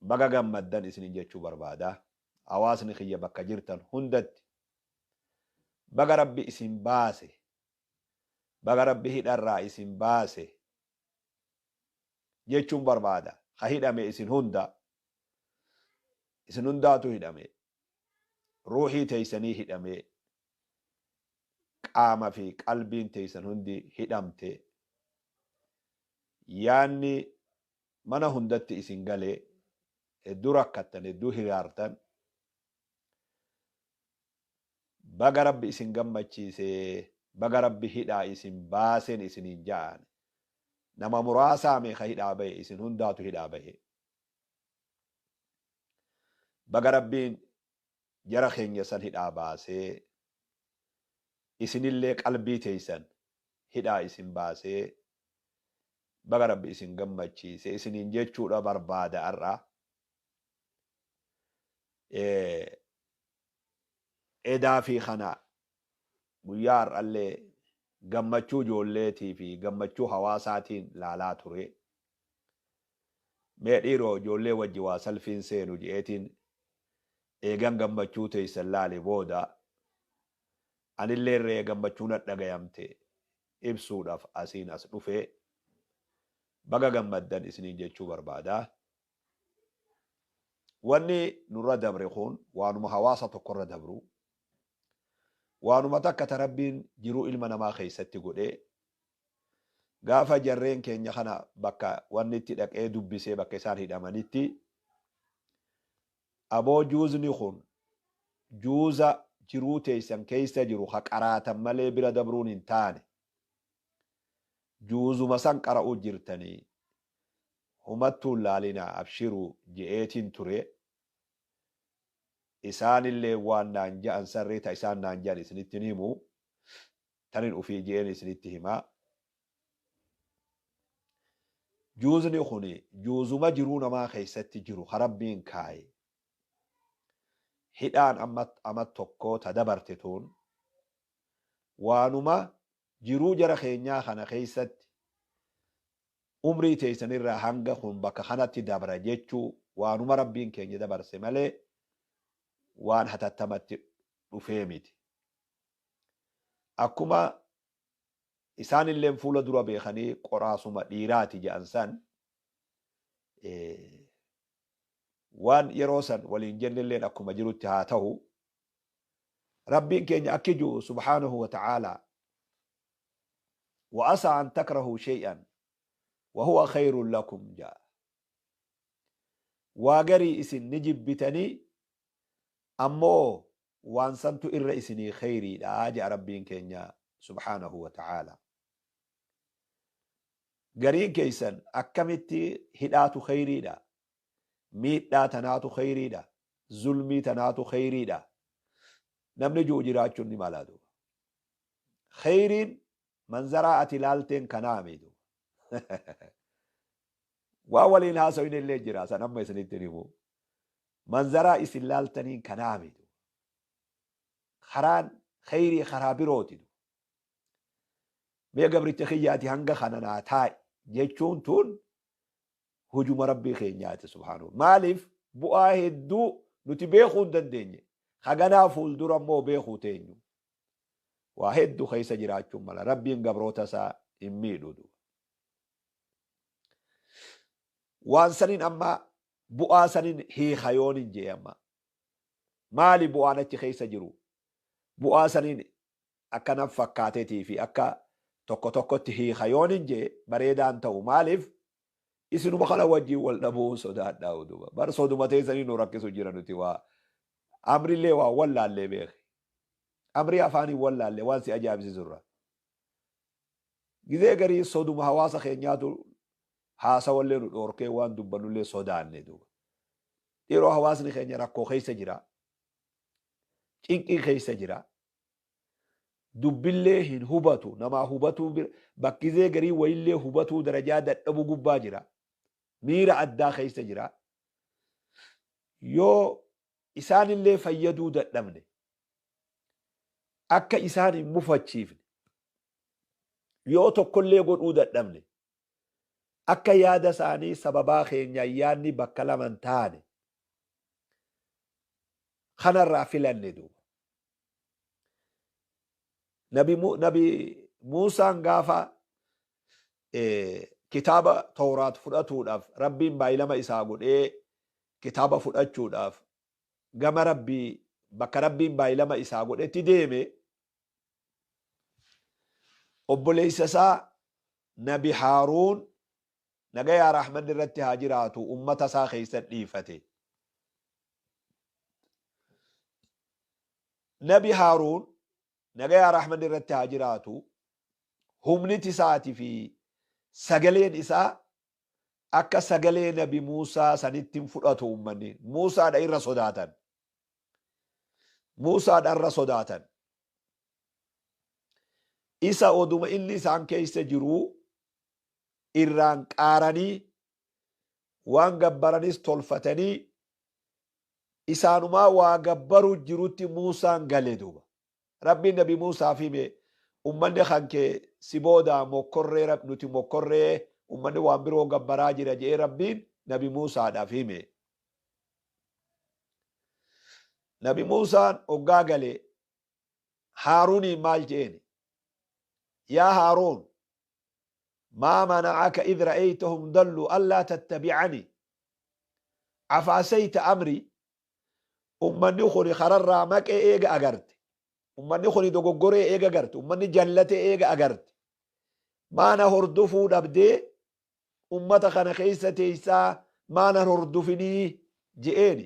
Baga gammaddan isinin jechuu barbaada. Hawaasni kiyya bakka jirtan hundatti baga Rabbi isin baase, baga Rabbi hidharraa isin baase jechuun barbaada. Ka hidhame isin hunda, isin hundaatu hidhame. Ruuhii teeysanii hidhame, qaama fi qalbiin teeysan hundi hidhamte. Yaanni mana hundatti isin gale, hedduu rakkattan, hedduu hiraartan. Baga Rabbi isin gammachiise, baga Rabbi hidhaa isin baaseen isiniin ja'an. Nama muraasaa mee ka hidhaa bahe, isin hundaatu hidhaa bahe. Baga Rabbiin jara keenya san hidhaa baasee, isinillee qalbii teeysan hidhaa isin baasee, baga Rabbi isin gammachiise isiniin jechuudha barbaada har'a. Edaa fi kana guyyaa har'allee gammachuu ijoolleetii fi gammachuu hawaasaatiin laalaa ture. Mee dhiiroo ijoollee wajji waa salfiin seenu je'eetiin eegan gammachuu teeysan laale booda anilleen ree gammachuu nadhagayamte ibsuudhaf asiin as dhufe. Baga gammaddan isiniin jechuu barbaada. Wanni nurra dabre kun waanuma hawaasa tokkorra dabru. Waanuma takka ta Rabbiin jiruu ilma namaa keessatti godhe. Gaafa jarreen keenya kana bakka wanni itti dhaqee dubbisee bakka isaan hidhamanitti, aboo juuzni kun juuza jiruu teessan keessa jiru ka qaraatan malee bira dabruun hin taane. Juuzuma san qara'uu jirtanii humattuu hin laalinaa abshiruu je'eetiin ture. Isaanillee waan naan ja'an sarree ta isaan naan ja'an isinitti hin himu. Tanin ufii je'een isinitti hima. Juuzni kun juuzuma jiruu namaa keessatti jiru ka Rabbiin kaaye. Hidhaan amma amat tokkoo ta dabarte tun waanuma jiruu jara keenyaa kana keessatti umrii teessanirraa hanga kun bakka kanatti dabra jechuu waanuma Rabbiin keenya dabarse malee waan hatattamatti dhufee miti. Akkuma isaanilleen fuula dura beekanii qoraasuma dhiiraati jedhan san, waan yeroo san waliin jennelleen akkuma jirutti haa ta'u. Rabbiin keenya akki ji'u subhaanahu wa ta'aalaa, wa asaa an takrahuu shay'an wa huwa khayrun lakum ja'a. Waa garii isin ni jibbitanii, ammoo waan santu irra isinii kheyriidha je'a Rabbiin keenya subhaanahu wa ta'aala. Gariin keessan akkamitti hidhaatu kheyriidha, miidhaa tanaatu kheyriidha, zulmii tanaatu kheyriidha namni ji'u jiraachuun ni mala duuba. Kheyriin manzaraa ati laalteen kanaami duuba. Waan waliin haasawin illee jira san amma isinitti hin himu. Manzaraa isin laaltaniin kanaami duuba. Karaan kheyrii karaa birooti duuba. Mee gabricha kiyyaati hanga kana naa taa'i jechuun tun hujuma Rabbii keenyaati subhaanahu. Maaliif bu'aa hedduu nuti beekuu hin dandeenye. Haganaa fuuldura immoo beekuu teenyu. Waa hedduu keessa jiraachuun mala. Rabbiin gabroota isaa hin miidhu duuba. Waan saniin amma bu'aa saniin hiika yoon hin jee amma. Maali bu'aan achi keessa jiru? Bu'aa saniin akka nan fakkaatetii fi akka tokko tokkotti hiika yoon hin jee bareedaan ta'u. Maaliif isinuma kana wajjin wal dhabuun sodaadhaa duuba. Bar soduma teessanii nu rakkisu jira nuti waa amrillee waa wallaallee beeki. Amrii afaanii wallaallee waan si ajaa'ibsiisu irraa. Gizee garii soduma hawaasa keenyaatu haasawallee nu dhoorkee waan dubbannullee sodaanne duuba. Yeroo hawaasni keenya rakkoo keessa jira. Cinqii keessa jira. Dubbillee hin hubatu. Namaa hubatuu bakkizee garii wayillee hubatuu darajaa dadhabuu gubbaa jira. Miira addaa keessa jira. Yoo isaanillee fayyaduu dadhabne, akka isaan hin mufachiifne yoo tokkollee godhuu dadhabne, Akka yaada isaanii sababaa keenya yaadni bakka lama hin taane kanarraa filanne duuba. Nabi Muusaan gaafa kitaaba Tawraat fudhatuudhaaf Rabbiin baay'ilama isaa godhee kitaaba fudhachuudhaaf gama Rabbii bakka Rabbiin baay'ilama isaa godhetti deeme, obboleessa isaa Nabi Haaruun nagayaa rahmanni irratti haa jiraatu ummata isaa keessa dhiifate. Nabi Haaruun nagayaa rahmanni irratti haa jiraatu humniti isaatii fi sagaleen isaa akka sagalee Nabi Muusaa sanitti hin fudhatu ummanni. Muusaadha irra sodaatan. Muusaadha irra sodaatan. Isa oduma inni isaan keessa jiruu irraan qaaranii waan gabbaranis tolfatanii isaanumaa waa gabbaruu jirutti Muusaan gale duuba. Rabbiin Nabi Muusaaf hime, ummanni kan kee si booda mokkorree, nuti mokkorree, ummanni waan biroo gabbaraa jira jedhee Rabbiin Nabi Muusaadhaaf hime. Nabi Muusaan hoggaa gale Haaruuniin maal je'een? Yaa Haaruun, maa mana'aka idh ra'aytahum dallu allaa tattabi'ani afaasayta amri. Ummanni kuni kararraa maqee eega agarte, ummanni kuni dogoggoree eega agarte, ummanni jallatee eega agarte, maana hordofuu dhabdee ummata kana keessa teessaa maana hordofinii je'eeni.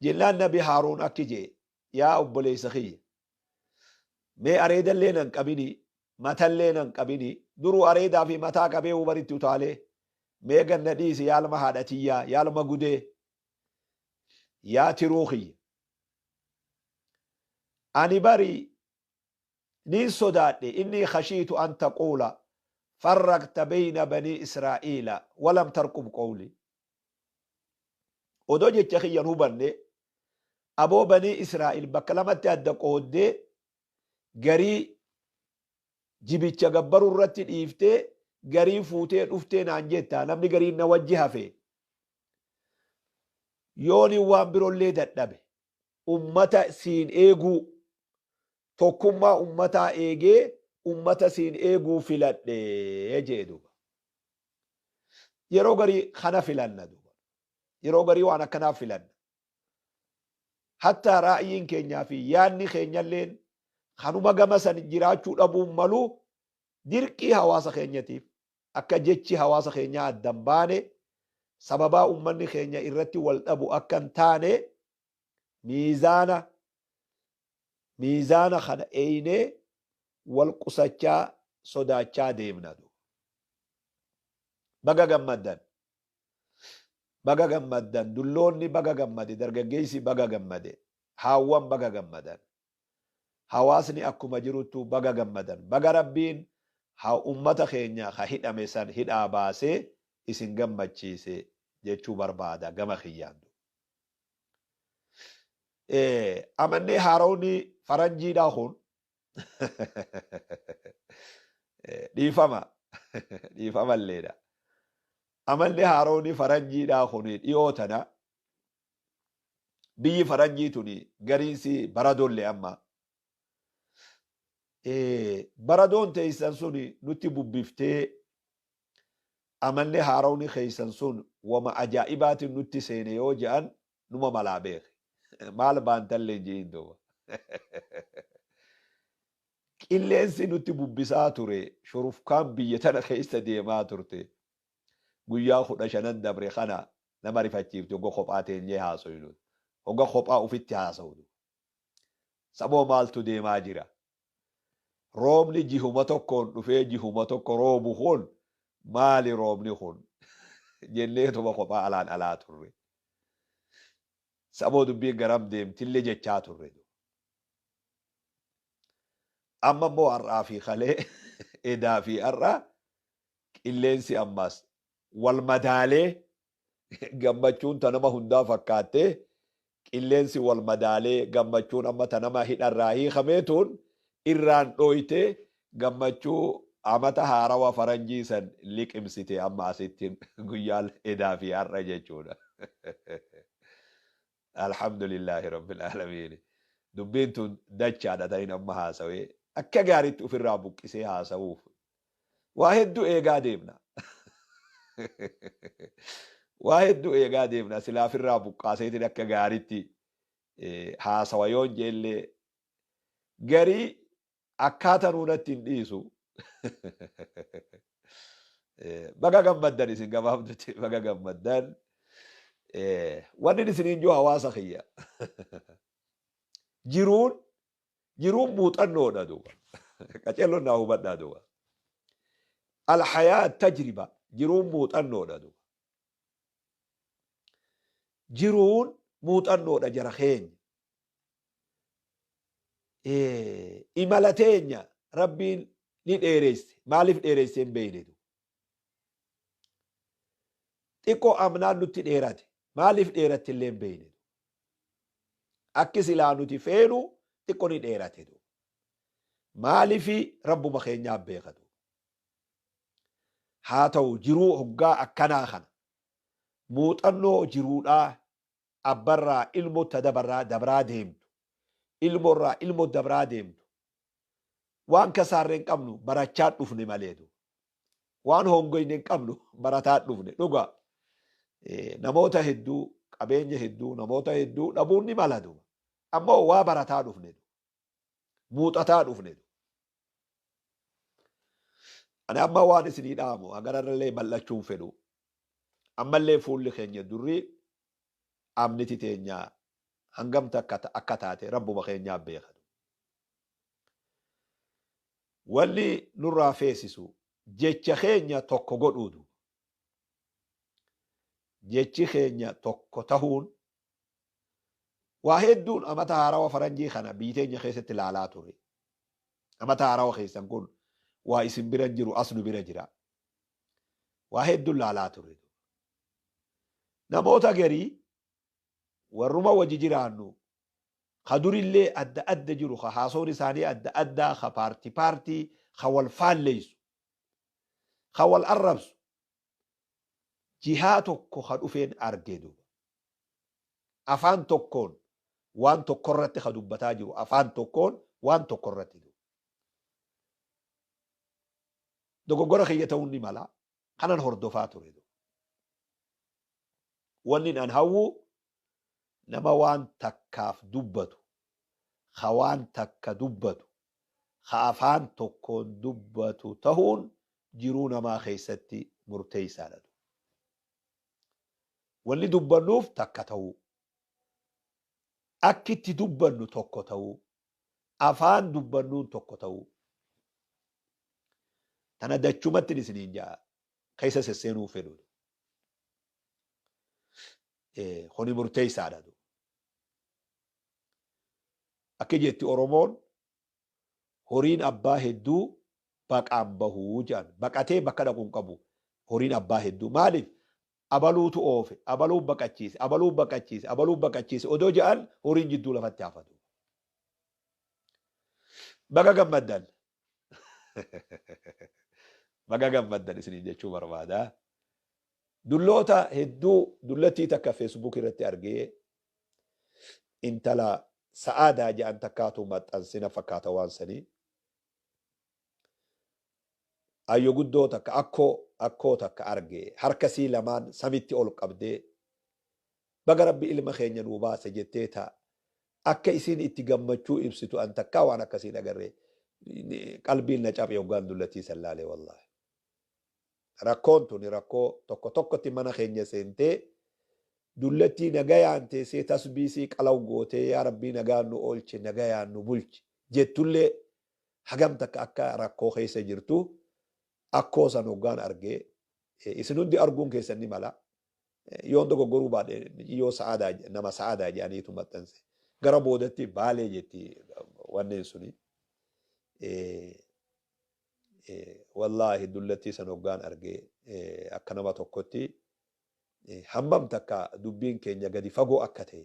Jennaan Nabi Haaruun akki je'e, yaa obboleessa kiyya, mee areedallee nan qabini, matallee nan qabini, duruu areedaa fi mataa qabee hubaritti utaalee, mee ganna dhiisi, yaalma haadha tiyyaa, yaalma gudee, yaa tiruu kiyya. Ani bari niin sodaadhe, inni khashiitu an taquula farraqta bayna banii Israa'iila walam tarqub qawli. Odoo jecha kiyyan hubanne, aboo banii Israa'il bakka lamatti adda qooddee garii jibicha gabbaruu irratti dhiiftee garii fuutee dhuftee naan jetta, namni gariin na wajji hafe. Yooni waan birollee dadhabe ummata siin eeguu, tokkummaa ummataa eegee ummata siin eeguu filadhe jee duuba. Yeroo garii kana filanna duuba. Yeroo garii waan akkanaa filanna. Hattaa raa'yiin keenyaa fi yaadni keenyalleen kanuma gama san jiraachuu dhabuun malu, dirqii hawaasa keenyatiif akka jechi hawaasa keenyaa addan baane, sababaa ummanni keenya irratti wal dhabu akka hin taane, miizaana kana eeynee wal qusachaa sodaachaa deemna. Baga gammaddan. Baga gammaddan, dulloonni baga gammade, dargaggeessi baga gammade, haawwan baga gammadan. Hawaasni akkuma jiruttu baga gammadan. Baga Rabbiin haa ummata keenya ka hidhame san hidhaa baasee isin gammachiise jechuu barbaada gama kiyyaan. Amannee haarawni faranjiidhaa kun, dhiifama dhiifamalleedha. Amalli haarawni faranjiidhaa kun dhiyoo tana biyyi faranjii tuni gariinsi baradolle amma baradoon teessan sun nutti bubbiftee, amalli haarawni keessan sun wama ajaa'ibaatiin nutti seene yoo je'an numa malaa beeke. Maal baantallee hin je'in duuba. Qilleensi nutti bubbisaa ture, shurufkaan biyya tana keessa deemaa turte guyyaa 15 dabre kana nama rifachiifti hogga kophaa teenyee haasoynu, hogga kophaa ufitti haasawnu. Saboo maaltu deemaa jira? Roobni jihuma tokkoon dhufee jihuma tokko roobu kun maali roobni kun jenneetuma kophaa alaan alaa turre. Saboo dubbiin garam deemtillee jechaa turre. Amma immoo har'aa fi kalee, edaa fi har'a qilleensi ammas wal madaalee, gammachuun ta nama hundaa fakkaattee, qilleensi wal madaalee, gammachuun amma ta nama hidharraa hiikameetuun irraan dhooytee gammachuu. Amata haarawa faranjii san liqimsite amma asitti guyyaa edaa fi har'a jechuudha. Alhamdulillahi rabbil aalamiin. Dubbiin tun dachaadha ta'in amma haasawee akka gaariitti ofirraa buqqisee haasawuuf waa hedduu eegaa deemna. Waa hedduu eegaa deemna silaa ofirraa buqqaaseetiin akka gaariitti haasawa yoon jeellee garii akkaata nuunatti hin dhiisu. Baga gammaddan isin gabaabdutti baga gammaddan. Wanni isiniin jiru hawaasa kiyya. Jiruun jiruun muuxannoodha duuba. Qaceelloon naa hubadhaa duuba. Alhayaa tajriba jiruun muuxannoodha duuba. Jiruun muuxannoodha jara keenya. Imala teenya Rabbiin ni dheeresse. Maaliif dheeresse hin beekne. Xiqqoo amnaan nutti dheerate. Maaliif dheeratte illee hin beekne. Akki silaa nuti feenu xiqqoo ni dheerate. Maaliifi Rabbuma keenyaaf beekatu. Haa ta'u jiruu hoggaa akkanaa kana muuxannoo jiruudhaa abbarraa ilmotta dabarraa dabraa deemtu. Ilmorraa ilmo dabraa deemtu. Waan kasaarre hin qabnu barachaa dhufne maleetu. Waan hongoyne hin qabnu barataa dhufne dhuga. Namoota hedduu qabeenya hedduu namoota hedduu dhabuun ni mala duuba. Ammoo waa barataa dhufne. Muuxataa dhufne. Ani amma waan isinii dhaamu hagararrallee bal'achuun fedhu. Ammallee fuulli keenya durri amniti teenya hangam takka akka taate Rabbuma keenyaaf beekatu. Wanni nurraa feesisu jecha keenya tokko godhuutu. Jechi keenya tokko tahuun waa hedduun amata haarawa faranjii kana biyyi teenya keessatti ilaalaa ture. Amata haarawa keessan kun waa isin bira jiru as nu bira jira. Waa hedduun ilaalaa ture. Namoota garii warruma wajji jiraannu ka durillee adda adda jiru ka haasoon isaanii adda addaa ka paartii paartii ka wal faalleessu ka wal arrabsu jihaa tokko ka dhufeen arge duuba. Afaan tokkoon waan tokkorratti ka dubbataa jiru afaan tokkoon waan tokkorratti duuba. Dogoggora kiyya ta'uun ni mala kanan hordofaa ture duuba. Wanni an hawwu nama waan takkaaf dubbatu, ka waan takka dubbatu, ka afaan tokkoon dubbatu tahuun jiruu namaa keessatti murteessaadha. Wanni dubbannuuf takka ta'uu, akki itti dubbannu tokko ta'uu, afaan dubbannuun tokko ta'uu. Tana dachumatti isiniin ja'a keessa sesseenuu fedhu. Kuni murteessaadha. Akka jetti Oromoon horiin abbaa hedduu baqaan bahuu jedhan. Baqatee bakka dhaqu hin qabu. Horiin abbaa hedduu. Maaliif? Abaluutu oofe, abaluun baqachiise, abaluun baqachiise, abaluun baqachiise odoo jedhan horiin jidduu lafatti hafatu. Baga gammaddan. Baga gammaddan isiniin jechuu barbaada. Dulloota hedduu dullattii takka Facebook irratti argee intala Sa'aadaa jedhan takkaatu maxxansina fakkaata waan sanii. Ayyo guddoo takka akkoo akkoo takka arge harka sii lamaan samitti ol qabdee baga Rabbi ilma keenya nuu baase jettee ta akka isiin itti gammachuu ibsitu an takkaa waan akkasii hin agarre qalbiin na caphe hoggaan dullattii san laale wallaahi. Rakkoon tuni rakkoo tokko tokkotti mana keenya seentee dullattii nagayaan teessee tasbii sii qalaw gootee yaa Rabbii nagaan nu oolche nagayaan nu bulchi jettullee hagam takka akka rakkoo keessa jirtu akkoo san hoggaan argee isin hundi arguun keessan ni mala. Yoon dogoggoruu baadhe yoo sa'aadaa nama sa'aadaa jedhaniitu maxxanse. Gara boodatti Baalee jetti wanneen suni. Wallaahi dullattii san hoggaan argee akka nama tokkotti hammam takka dubbiin keenya gadi fagoo akka ta'e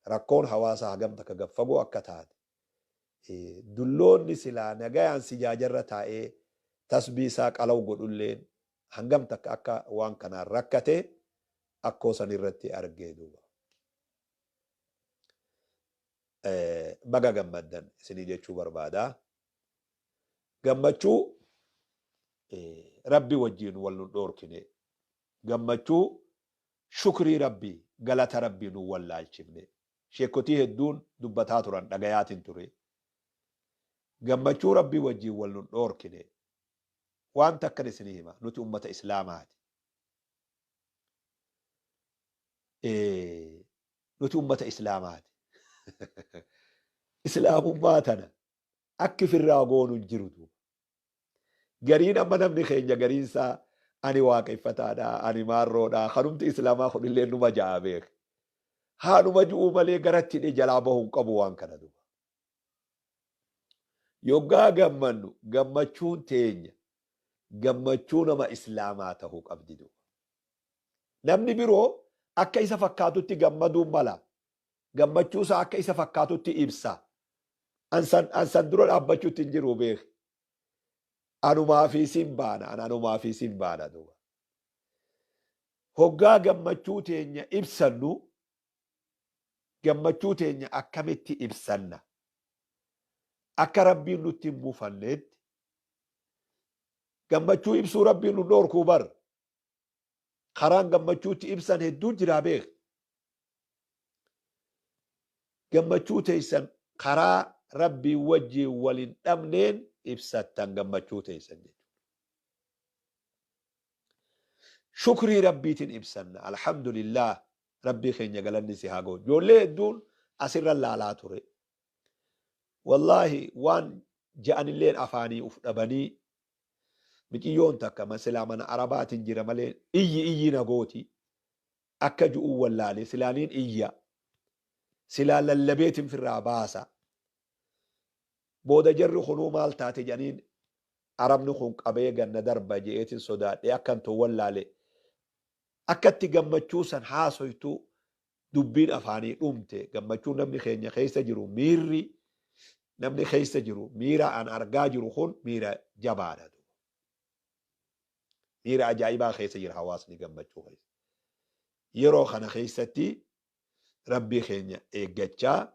rakkoon hawaasaa hagam takka gad fagoo akka taate dulloonni silaa nagayaan sijaajarra taa'ee Tasbii isaa qalaw godhulleen hangam takka akka waan kanaan rakkate akkoo san irratti argee duuba. Baga gammaddan isinii jechuu barbaada. Gammachuu Rabbi wajjiin wal nun dhoorkine. Gammachuu shukrii Rabbii, galata Rabbii nun wallaalchifne. Sheekkotii hedduun dubbataa turan, dhagayaatiin ture. Gammachuu Rabbii wajjiin wal nun dhoorkine. Waan takkan isinii hima, nuti ummata Islaamaati. Nuti ummata Islaamaati. Islaamummaa tana akki firraa goonu hin jiru duuba. Gariin amma namni keenya gariinsaa ani waaqeffataadha, ani maarroodha, kanumti Islaamaa kunillee numa ja'a beek. Haanuma ju'uu malee garatti hidhee jalaa bahu hin qabu waan kana duuba. Yoggaa gammannu gammachuun teenya gammachuu nama Islaamaa tahuu qabdi duuba. Namni biroo akka isa fakkaatutti gammaduu mala. Gammachuu isaa akka isa fakkaatutti ibsa. An san dura dhaabbachuutti hin jiru beeki. Anumaa fi siin baana, an anumaa fi siin baana duuba. Hoggaa gammachuu teenya ibsannu, gammachuu teenya akkamitti ibsanna? Akka Rabbiin nutti hin mufanneetti gammachuu ibsuu Rabbiin nu dhoorkuu bar. Karaan gammachuutti ibsan hedduu jiraa beek. Gammachuu teessan karaa Rabbiin wajjiin wal hin dhabneen ibsattan gammachuu teessan jechuudha. Shukrii Rabbiitiin ibsanna. Alhamdulillah, Rabbii keenya galanni si haa ga'u. Ijoollee hedduun asirra laalaa ture. Wallaahi waan ja'anilleen afaanii uf dhabanii, miciyyoon takka silaa mana Arabaatiin jira malee iyyi iyyi na gooti. Akka ju'uu wallaalee silaaniin iyya. Silaa lallabeetiin firraa baasa. Booda jarri kunuu maal taate jedhaniin, Arabni kun qabee ganna darba je'eetiin sodaadhee akkan too wallaale. Akkatti gammachuu san haasoytu dubbiin afaanii dhumte. Gammachuu namni keenya keessa jiru, miirri namni keessa jiru, miira an argaa jiru kun miira jabaadha. Miira ajaa'ibaa keessa jira hawaasni, gammachuu keessa. Yeroo kana keessatti Rabbii keenya eeggachaa,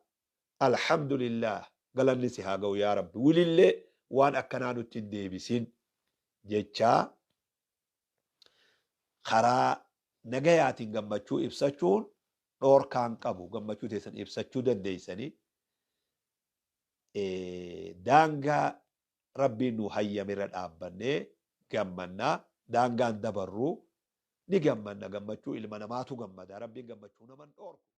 alhamdulillah, galanni si haa ga'u yaa Rabbi, wilillee waan akkanaa nutti hin deebisin jechaa, karaa nagayaatiin gammachuu ibsachuun dhoorkaan qabu. Gammachuu teessan ibsachuu dandeessanii, daangaa Rabbiin nu hayyamirra dhaabbannee gammannaa, daangaan dabarruu ni gammanna. Gammachuu ilma namaatu gammada, Rabbiin gammachuu naman dhoorku.